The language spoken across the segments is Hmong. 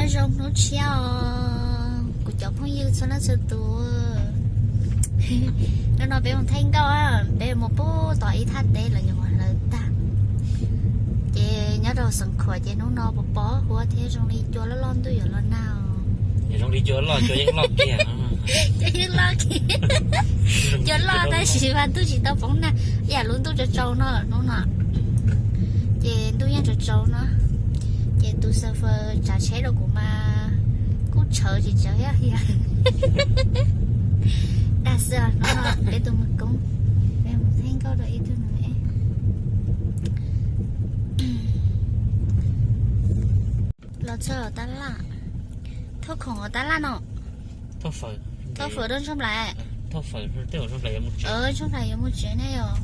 Zoo hnub tshiab os kuv cov phooj ywg txhua leej txhua tus. Hnub no peb mus thaij nkauj, peb mus pub tom ib thaj teb los nyuam qhuav hlawv tag. Ces nyob rau Xeev Khuam ces hnub no pos pos huab thiab zoo li cua loj loj ntuj yuav los nag os. Zoo li cua loj, cua yeej loj kiag. Cua yeej loj kiag. Cua loj tab sis mas ntuj tsis tau poob nag, ib yam lub ntuj tsaus tsaus no hnub no. Ces ntuj yeej tsaus tsaus no. Ces tus xav fawm tsav tsheb rau kuv mas kuj tshawv tsis tshawv yog dag xwb. Hnub no peb tus mus koob, peb mus thaij nkauj rau ib tug no. Los txog tab laj, thauj khoom tab laj no. Thauj fawm rau Ntsuag Nplais. Ntsuag Nplais yuav mus tsev ne yom.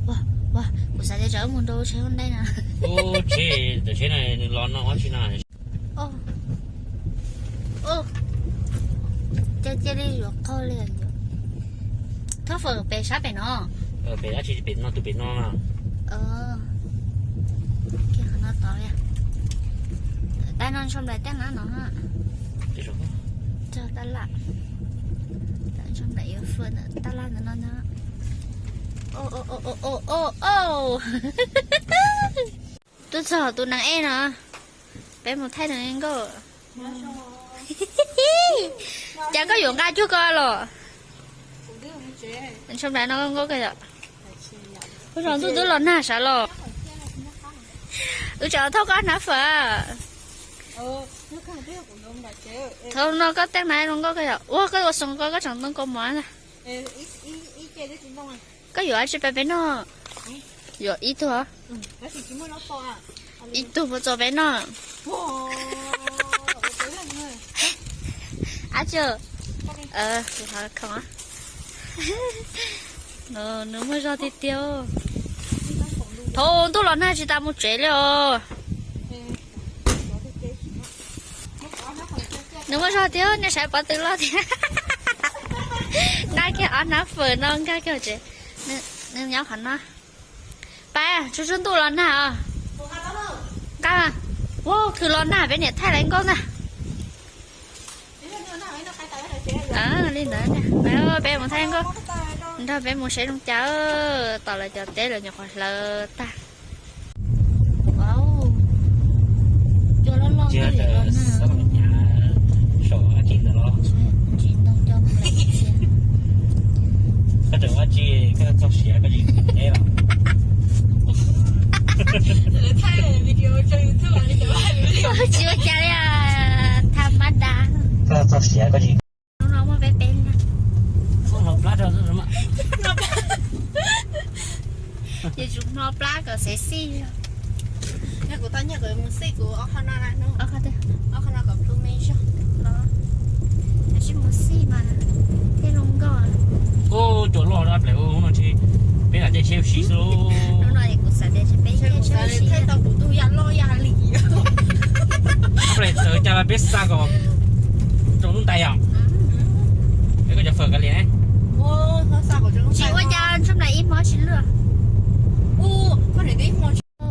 Ua, kuv xav tias tsam wb mus rau tsheb ua ntej no. Ub, tsheb, tsheb no nws los no ua tsi no. Cia cia li yuav qaug li. Thauj fawm pem sab pem no. Pem dab tsi, pem no, tus pem no na. Qhov no tod, tab no Ntsuag Nplais tej na no. Tab laj, Ntsuag Nplais yuav fawm ntawm tab laj ntawm no ntag. Tuaj txog tus nees ej no, peb mus thaij nws nkauj. Cas koj yuav nqa cuag ko los? Ntsuag Nplais no nkauj kawg yom. Ua tsaus ntuj twb los nag sav los. Wb tseem thauj koj hnab fawm. Thaum no koj tej na zoo nkauj kawg yom. Ua koj ua xoo ko koj tseem ntoo kaus mom ntag. Koj yuav dab tsi pab peb noj? Yuav ib tug, ib tug puas txaus peb noj? Ab tsi, kuv ho khoom. Nws muaj zog tiag tiag. Thaum ntuj los nag tsis tas mus tsev li os. Nws muaj zog tiag, nej saib pov tw loj tiag. Nqa kiag ob hnab fawm no nkag kiag tsev. Nws nyob qhov no. Pab, tsuag tsuag ntuj los nag os. Nqa, ua khwv los nag peb niam thaij lawv nkauj ntag. Li ntawd, peb mus thaij nkauj, nrog peb mus saib zoo cas, tom lawv cov teb lawv nyuam qhuav hlawv tag. Cua loj loj ntuj yuav los nag. Koj tseem ua tsi, koj txog siav koj tsis teb los? Tsis ua cas li, tham mab da. Koj txog siav koj tsis. Hnub no muaj peb peb na. Hno plab rau, ces tsum hno plab kom xav xij. Yog kuv tau nyiaj kuv mus xij kuv ob qho no, ob qho no kom pw me zog. Tab sis mus xij mas thiaj zoo nkauj. Ub, cua loj dab ples ub, hnub no tsis, peb lam caij tsheb ua si xwb. Hnub no kuv xav tias peb caij tsheb ua si tau kuv tus yam loj yam li. Dab ples txawm cas los peb xa kom rau lub ntais yom. Peb koj cov fawm kav liam. Tsis ua cas, Ntsuag Nplais ib hmo tsis luaj.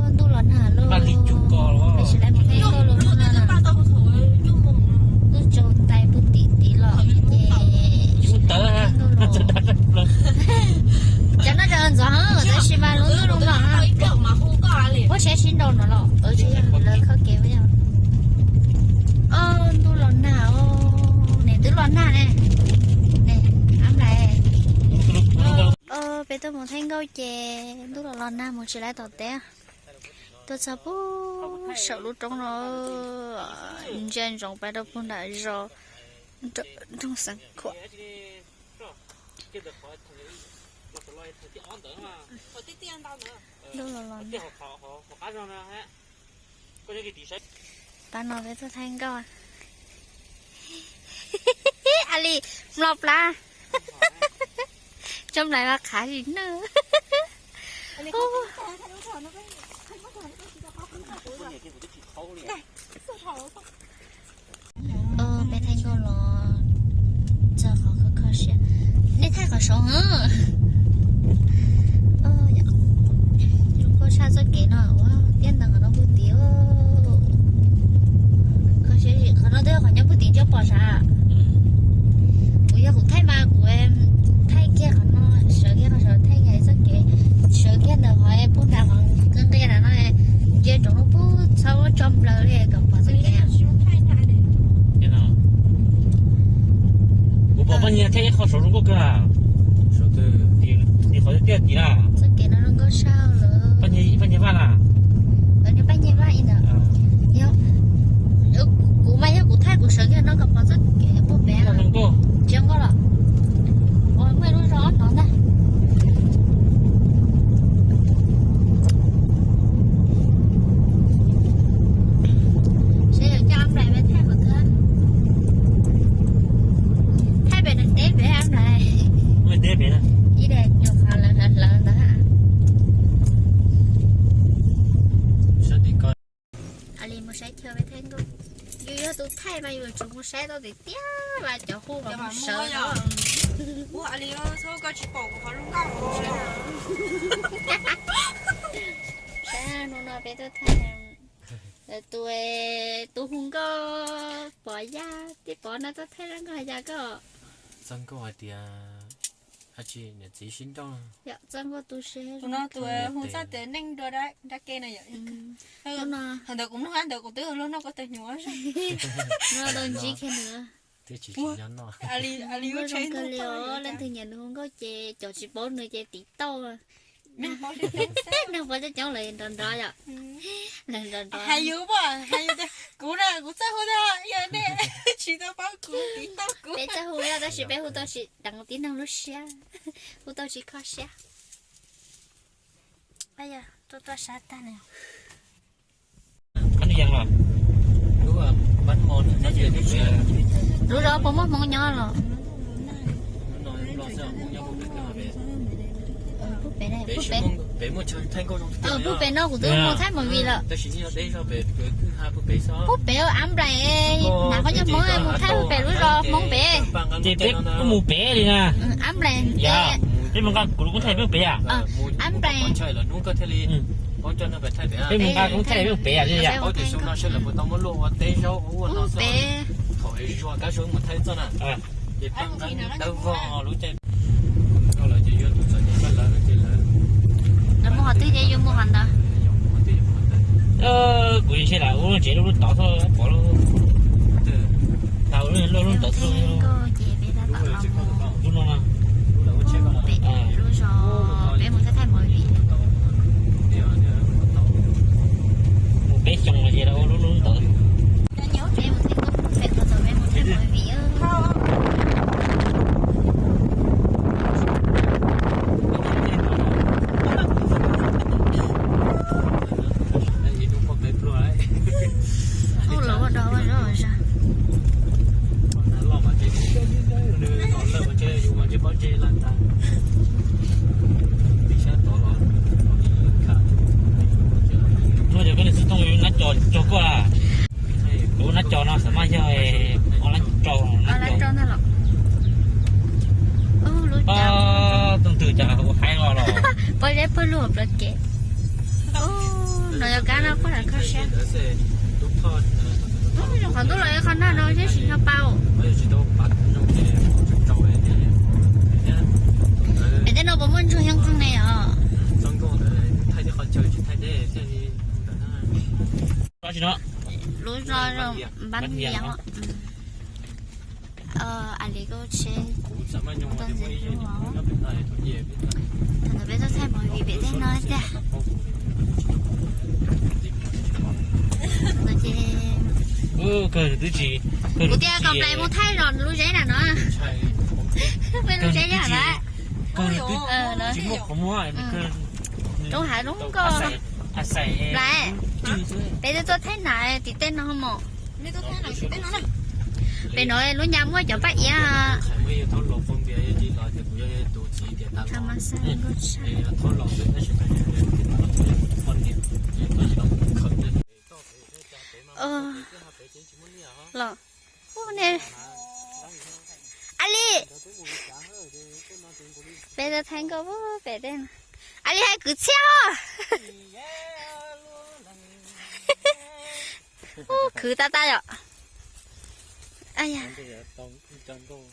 Ntuj los nag lawm, peb tsis laiv mus thaij nkauj lawm. Ntuj tsaus ntais puag tim tid los ces tsis laiv mus thaij nkauj lawm. Cov no cov ntxov heev tab sis mas lub ntuj zoo no, puab siab sib nraus no los tsis yog lawv kho kev. Ntuj los nag, nws twb los nag ne. Ab Nplais, peb tuaj mus thaij nkauj ces ntuj los los nag mus tsis laiv tom teb. Tuaj txog puag saum lub roob no, ntsia ntsoov pais rau puag nram zos, nroog Xeev Khuam. Ntuj los los nag. Pab no peb tuaj thaij nkauj. A li, mlo plab. Tsob nplais mas qhav zim nawj. Peb thaij nkauj los txog qhov kho kho siab. Nej thaij qhov saud heev. Zoo nkauj tshaj txoj kev no ua tiaj ntees qhov no puag tid. Kho siab zim qhov Kuv pom poj niam thiab ib qho saud zoo nkauj kawg. Tim qhov tiaj tim na. Txoj kev no zoo nkauj tshaj lawm. Poj niam vaj na. Poj niam vaj ntawd. Kuv mas yog kuv thaij kuv sawv kiag no kom pom txoj kev puag pem. Tsis zoo nkauj los. Ua muaj lub zos hnov ntag. Saib yog coj Ab Nplais peb thaij qhov twg. Thaij pem nws teb pem Ab Nplais. Ib daim nyuam qhuav lawv hlawv hlawv ntawd. A li mus saib chaw peb thaij nkauj. Yus yog tus thaij mas yus tsuas mus saib tau tiag tiag mas cov hu mas mus sawv no. Saib hnub no peb tuaj thaij tus, tus hu nkauj Pov Yaj, tij Pov no tuaj thaij zoo nkauj yam koj. Txoj nkauj hais tias, tsis niam txiv sib nrauj. Yog txoj nkauj tu siab. Tus no tus hu txoj tias neej dua dab ke no yom. Ntawd kuv mloog ntawd kuv twb luag noj koj tag hnyuv. Noj tau ntsib kiag nws. Zoo kawg li os, leej twg nyiam nws hu nkauj ces cov tsis paub nws ces tiv tauj. Neeg paub coob coob lawv nrov nrov yom. Lawv nrov nrov. Hais yus, hais yus tias kuv na kuv txawj hu tiag, yog nej tsis tau paub kuv tiv tauj kuv. Peb txawj hu tab sis peb hu tau tsis deev tib neeg lub siab, hu tau tsis kho siab. Tuaj tuaj sab tag na. Lub zos puas muaj Hmoob nyob los? Puag pem, puag pem no kuv twb mus thaij movie lawm. Puag pem Ab Nplais, hnav qhov ncauj Hmoob mus thaij puag pem lub zos Hmoob pem. Ces peb kuj mus pem li na. Ab Nplais. Peb mus nqa kuv lub koob thaij peb mus pem yom. Ab Nplais. Peb mus nqa koob thaij peb mus pem yom. Peb mus pem. Lawv mus qhov twg ces yus mus qhov ntawd. Kuv ntshe lam ua lub tsev lub lub tod xwb, pom lub, tau lub lub tod xwb. Lub no, pem lub zos peb mus thaij thaij movie. Mus peb xyoo los ces ua lub lub tod. Peb mus thaij movie. Ub, lawv ua dog ua zog zog. Hnub cov koj niam xib tooj nab co cog koj a. Kuv nab co no xav mas yog o lab rau nab co. Pab tooj twg cas ua haib los los. Pab zeb pawg lug plaws kev. No yog kab no pab lam kho siab. Qhov ntuj los qhov nag no seb sim nyo pau. Es tej no puas muaj ntsuag yeej qeeg ne os? Lub zos zoo npab vias. A li koj tsheb ntawd peb tuaj thaij movie pem tej no tiag. Kuv tias kom Nplais mus thaij zos lub zeb na no. Peb lub zeb yog lawm. Roob hav zoo nkauj. Nplais, peb twb tuaj thaij nas tim tej no mos. Pem no lub nyab muaj cov paj iab. Los, a li, peb tuaj thaij nkauj pem tej no. A li hais kwv txhiaj os. Ub, khwv tag tag yom.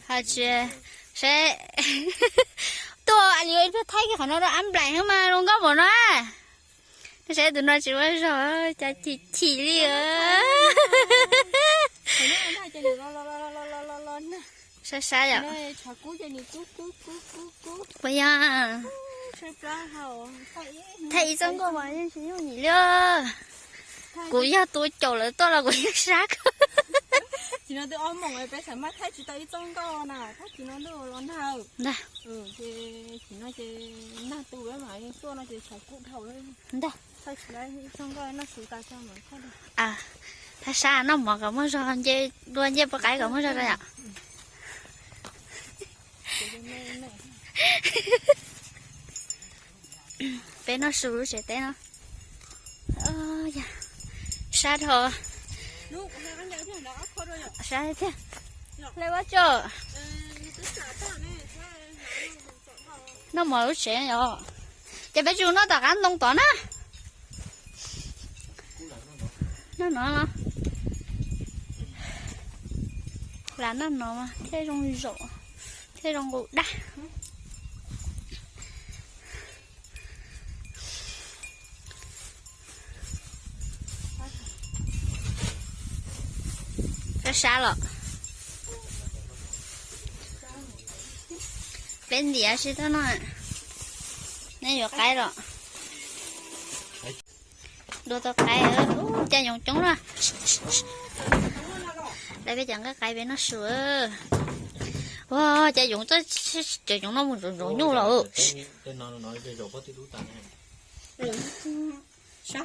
Hais tsis, seb tuaj a li ib pliag thaij kiag qhov no rau Ab Nplais xwb mas zoo nkauj npaum no. Saib tus no tsis muaj zog, cas chim chim li. Sab sab yom. Puas yog? Thaij ib txoj nkauj mas yeej tsis yooj yim li. Kuv yog tus caum lawv tuaj los kuv yeej sab kawg. Ntag. Ntag. Sab sab noj mov kom muaj zog, nce dua ncej puab qaib kom muaj zog rau yom. Peb noj su lub tsev teb no. Sab dhau. Sab thiab. Hle ua tso. Noj mov lub tsev os. Ces peb tsuas noj tom qab ntoo tod na. Noj no. Lam noj no mas thiaj zoo zaum, thiaj zoo nqus daj. Sab sab los. Peb ntiav tsis tau no. Nej yuav qaib los? Dua tau qaib, cas yoov coob na. Lawv peb cov nqaij qaib peb noj su. Ua cas yoov, cov yoov no mus ntsoov ntsoov nyuj los.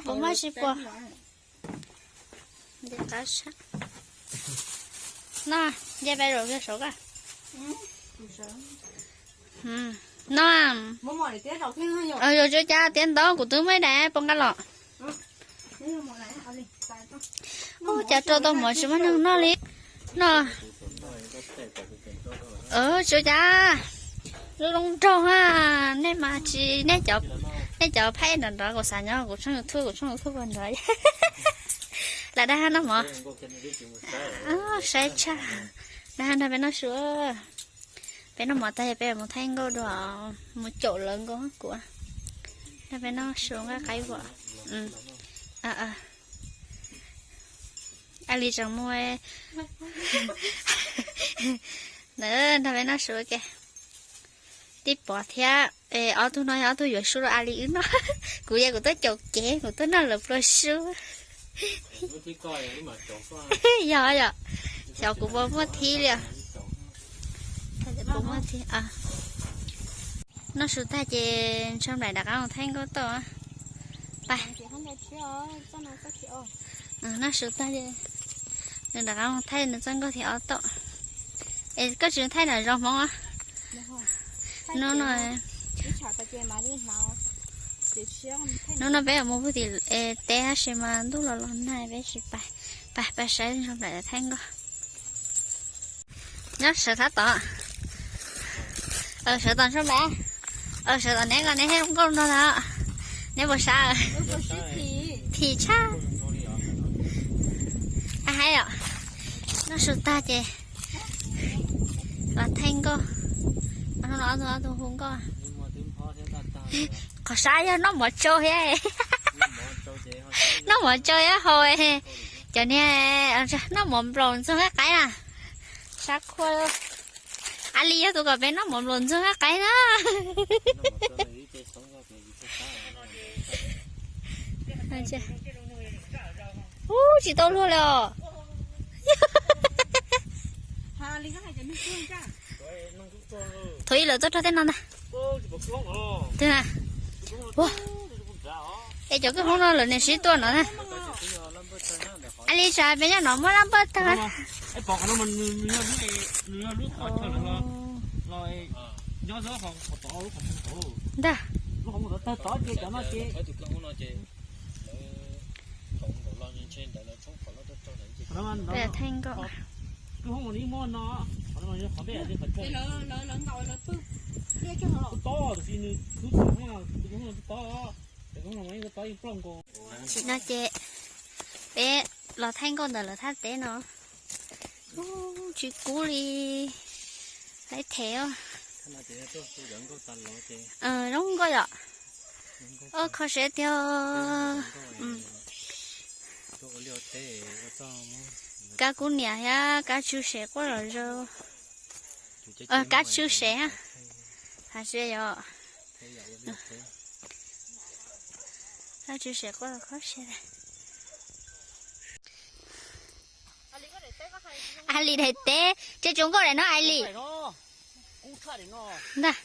Puas muaj tsis puas? No, nce peb zaum saud koj. No, yus tsuas cas tiav ntau, kuv twb muaj ib daim puas nqa los. Ua cas rau tau mov tsis muaj neeg noj li no. Tsuas cas lub loob nrog a, nej mas tsis, nej cov phaib nrov nrov, kuv xav nyob kuv tshooj YouTube, kuv tshooj YouTube puag nrov. Lam dag noj mov. Saib tshaj. Dag nrog peb noj su. Peb noj mov tag yog peb mus thaij nkauj dua, mus caum lawv nkauj kuv. Nrog peb noj su nqaij qaib vuam. Ali tseem mus. Ntawd nrog peb noj su ke. Tib pov thiab. Ob tug no yog ob tug yuav su rau Ali wb noj. Kuv yog kuv tuaj caum kev, kuv tuaj noj lawv pluas su. Yog yom, xyov kuv puas muaj thib li. Noj su tag ces Ntxhoo Nplaim rov qab mus thaij nkauj tau. Pais. Noj su tag ces nws rov qab mus thaij nws txoj nkauj thib ob tau. Es koj tsis thaij nram zos Hmoob a? Hnub no, hnub no peb yuav mus pug tim teb tab sis mas ntuj los los nag peb tsis pais. Pais, pais saib Ntxhoo Nplaim thaij nkauj. Nyob sawv thab tod. Sawv tod Ntxhoo Nplaim. Sawv tod neb ko neb thaij nkauj no na. Neb puas sab? Thim tshaj. Haib yom. Noj su tag ces los thaij nkauj. Ob tug hu nkauj. Qhov sab yog noj mov tsau thiab. Noj mov tsau thiab haus. Cov niag noj mov nplaum ntxuag nqaij qaib na. Sab qhua. Ali yog tus kom peb noj mov nplaum ntxuag nqaij qaib na. Ub, tsis tau luag li os. Thaum ub lawv tuaj rau tej no ntag. Es cov kwj hoob no lawv niam sib tua no na. Ali, tsam peb nyob no muaj laj npawj tag. Ntag. Peb thaij nkauj. No ces peb los thaij nkauj ntawm lawv thaj teb no. Ub, tsis kub li. Laib them. Zoo nkauj yom. Ua kho siab tiag. Kab kub niam thiab kab tsw sev quaj zom zaws. Kab tsw sev, hais tias yog kab tsw sev quaj kho siab. Aili daim teb, tseem tsaus nkauj daim no Aili. Ntag.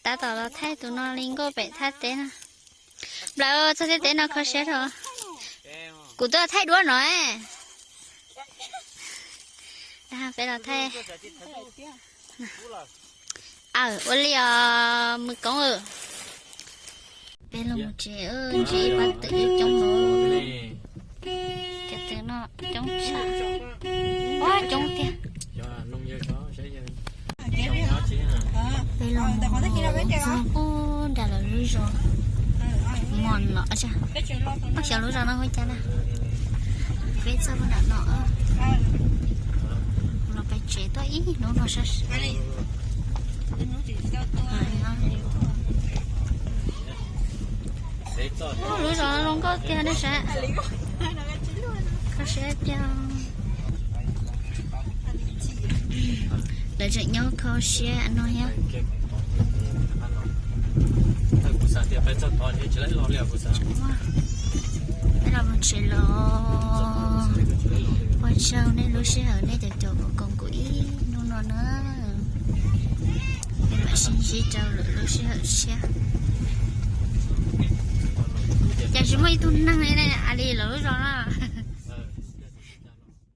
Tab tom los thaij tus no li nkauj pem thaj teb no. Nplawm, txoj thaj teb no kho siab rau. Kuv tuaj thaij duab no. Peb los thaij. Aw, ua li os, mus koob. Peb los mus tsev, ntshe ib pab twm coob no. Cov twm no coob tshaj. Ua coob tiag. Peb los mus txog nram lawv lub zos Mos Los, xyov lub zos no hu cas na. Peb txog nram no, los pem tsev tuaj ib hnub no sab. Lub zos no zoo nkauj tiag nej saib. Kho siab tiag. Lawv tseem nyob kho siab no thiab. Peb los mus tsev los. Ua tsaug nej lub sij hawm nej cov caum koom kuv ib hnub no na. Peb mam sib ntsib rau lwm lub sij hawm tshiab. Cas tsis muaj ib tug neeg li ne, Aili lawv lub zos no.